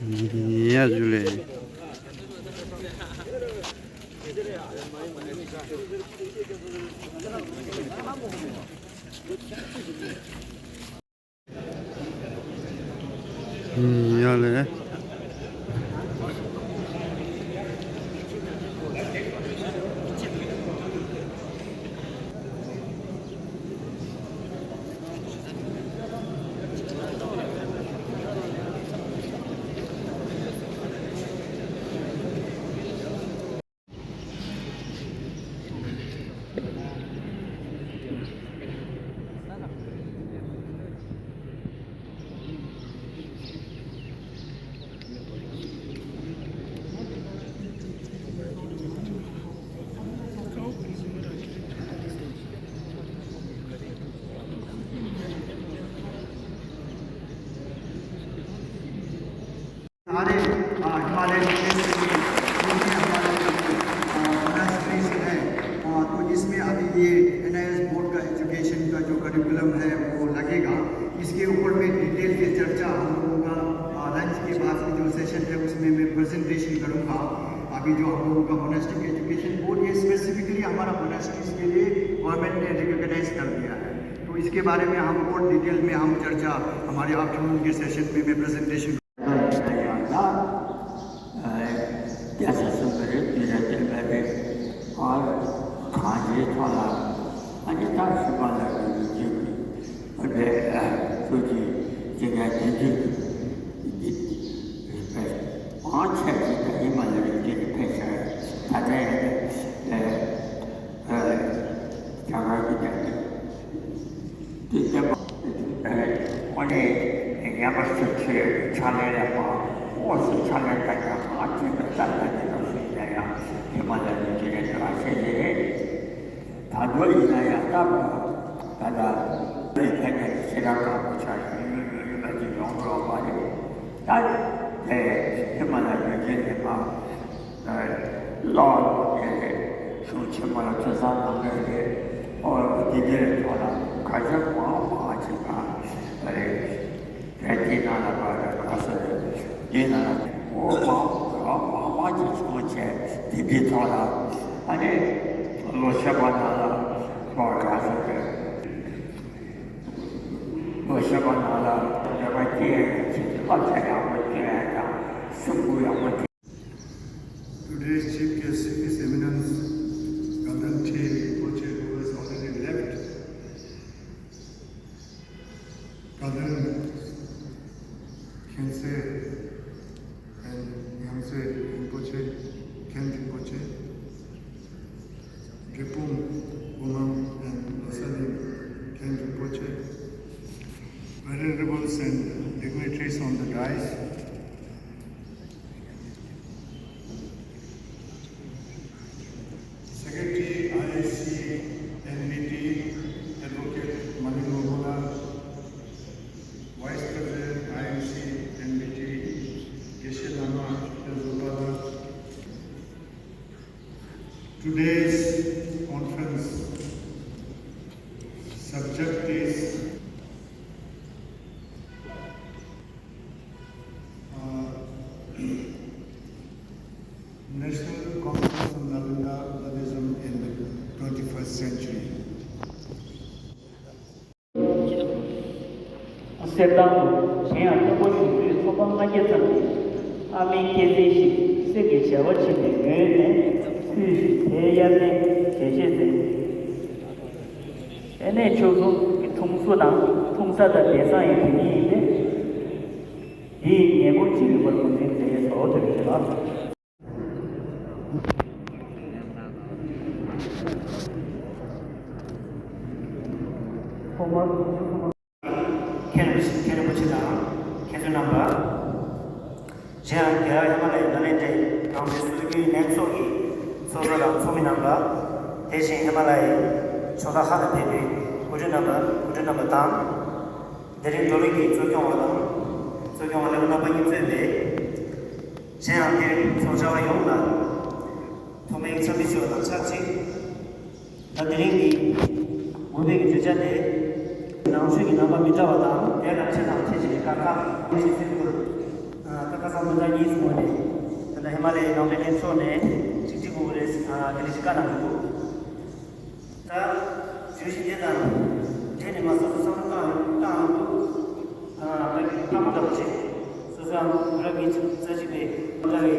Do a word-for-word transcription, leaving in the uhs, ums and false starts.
ཡ་ཇུ་ལེ། ཡ་ལེ། सारे, आ, हिमालय के क्षेत्र की जो भी हमारे, आ, monasteries हैं, आ, तो इसमें अभी ये एनआईएस बोर्ड का एजुकेशन का जो करिकुलम है, वो लगेगा। इसके ऊपर में डिटेल से चर्चा हम लोगों का, आ, लंच के बाद की जो सेशन है, उसमें मैं प्रेजेंटेशन करूँगा। अभी जो हम लोगों का मोनास्टिक एजुकेशन बोर्ड, ये स्पेसिफिकली हमारा मोनास्ट्रीज के लिए गवर्नमेंट ने रिकॉग्नाइज कर दिया है, तो इसके बारे में हम और डिटेल में हम चर्चा हमारे आफ्टरनून के सेशन में मैं प्रेजेंटेशन ཡང་ན་སྐྱ་ས་གསུམ་པ་རེད། དེ་རེད། དེ་འདྲ་རེད། ཨ། གང་ཅིའི་ཐོག་ལ་ཨ་ནི་ད་ཤི་བ་ལ་ཡོད་ཀྱི་ཨ་ནི་ཚོ་གི་དེ་ག་དེ་འདྲ་གི་རེད་པས། མང་ཆེ་ཞིག་ད་ཧི་མ་ལ་ཡའི་རི་རྒྱུད་ནས་ཕེབས་ཤག་ད་ལྟའི་ཨ་རྒྱ་གར་གྱི་ད་དེ་བསྟན་པ། ཨ་ནི་ཉམས་པ་སུ་ཆེ་ཕྱག་ལེན་ལ་མ་འོ་སུ་ཕྱག་ལེན་ད་ཀྱང་ང་ཅི་འདྲ་ལྟ་ལྟ་ནི་ལ་སུ་ཡིན་ན་ཡང་ཧི་མ་ལ་ཡའི་རི་རྒྱུད་ནས་ཕེབས་ཤག་ཟེར་ནས། ད་དུང་ཡིན་ན་ཡང་སྟབས་ད་ལྟ་ལུས་ཐད་ཀྱི་ཤེས་རབ་དཀར་པོ་ཆགས་ཡོད་ཡོད་ཡོད་ཡོད་པ་ཅིག་ཡོང་དགོས་པ་རེད། ད་དེ་ཧི་མ་ལ་ཡའི་རི་རྒྱུད་ནས་མ་ལོག་ལོག་དེ་རེད། གཞུང་ཆེན་མོ་ལ་ཐོས་བསམ་གནང་གི་རེད། ཨོ་དེ་འདྲའི་ཐོག་ལ་ཁ་ཤས་མང་མང་ཅིག་ག་རེད། དེ་དེ་ནང་ལ་བ་རེད། ག་ས་རེད། དེ་ནང་ལ་འོ་མ་མ་མ་ཅིག་བྱུང་བྱས། དེ་འདྲའི་ཐོག་ལ་ཨ་ནི་ལོ་ཤས་པ་ནང་ལ་ལོ་ག་ས་རེད། ལོ་ཤས་པ་ནང་ལ་འདོད་པ་སྐྱེ་ཡག་ཆེད་དུ་བསླབ་བྱ་ཡག་པོ་སྤྱོད་ཡག་དང་སེམས་ཁུར་ཡག་པོ། Today's chief guest, His Eminence Ganden Rinpoche, who has already left, Ganden Khyentse and Yangtse Rinpoche, Khen Rinpoche, Drepung Wangam and Losaling Khen Rinpoche, venerables and dignitaries on the dais, Secretary, I I C N B T, Advocate Maling Mohola, Vice President, I M C N B T, Geshe Lama Choten Zopa. Today's conference subject is, uh, National Conference on Nalinga Buddhism in the twenty-first century. གསེར་ཐང་དུ་གཞན་ཡང་མཐོན་པོ་ཆུང་ཆུང་ཚོགས་པ་ལྔ་བརྒྱ་ཙམ་གྱིས་ཨ་མའི་སྐྱེ་ཚེ་ཞིག་གསེར་གྱི་བྱ་བ་བྱིན་ནས་ཉོས་ནས་ཕུལ་ཞིང་། དེའི་དབྱར་གནས་གྲལ་བཤད་མཛད། དབྱར་གནས་ཆོས་གསུམ་གྱི་འཁྲུངས་སོ་དང་འཁྲུངས་ས་དང་གདན་ས་ཡང་དེ་ཉིད་ཡིན་ཏེ། འདི་ཡི་ཉེ་འཁོར་ཅི་ཡོད་པར་ངོས་འཛིན་མཛད་ཡས་སོ་ཐོས་པའི་ཕྱིར་ལ། ཐོག་མར་མཁན་རིན་པོ་ཆེ་དང་མཁན་ཟུར་རྣམ་པ། གཞན་ཡང་རྒྱལ་བ་ཧི་མ་ལ་ཡའི་ནཱ་ལེནྡྲའི་རང་བཙན་སྲོལ་རྒྱུན་ལྷན་ཚོགས་ཀྱི་ཚོགས་གཙོ་དང་ཚོགས་མི་རྣམ་པ། དེ་བཞིན་ཧི་མ་ལ་ཡའི་ཕྱོགས་མཐའ་ཁག་ནས་ཕེབས་པའི་སྐུ་མགྲོན་རྣམ་པ། སྐུ་མགྲོན་རྣམ་པ་དང་། དེ་རིང་བགྲོ་གླེང་གི་གཙོ་སྐྱོང་བ་དང་། གཙོ་སྐྱོང་བ་ལེགས་པ་རྣམ་པ་གཉིས་གཙོས་པའི། གཞན་ཡང་དེ་རིང་ཚོགས་བཅར་བ་ཡོངས་ལ་ཐོག་མའི་འཚམས་འདྲི་ཞུ་བ་དང་ཆབས་ཅིག་ད་དེ་རིང་གི་དགོན་པའི་གི་བརྗོད་བྱ་དེ། ནང་ཆོས་ཀྱི་རྣམ་པ་མི་འདྲ་བ་དང་། དེ་ལ་ཁྱེད་དང་ཁྱེད་ཀྱི་ཀ་ཁ་ཁྱེད་ཀྱི་སེམས་ཁུར། ཨ། ད་ཁ་སང་བོད་ཟླ་གཉིས་སྔོན་ནས་ད་ལྟ་ཧི་མ་ལ་ཡའི་ནང་པའི་ལྷན་ཚོགས་ནས་ཅིག་ཅིག་དགོས་རེད། ཨ་དེ་ལས་ཅིག་བཀའ་གནང་གི་འདུག་ད་བརྗོད་གཞི་དེ་དང་འབྲེལ་ནས་མ་སོ་སོ་བསམ་བློ་བཏང་བཏང་འདུག་ཨ་ད་གི་ཕྲ་མོ་འདྲ་པོ་བྱས། སོ་སོའང་བོད་རབ་ཉིས་བརྒྱ་རྩ་གཅིག་པའི་ལྟ་བའི་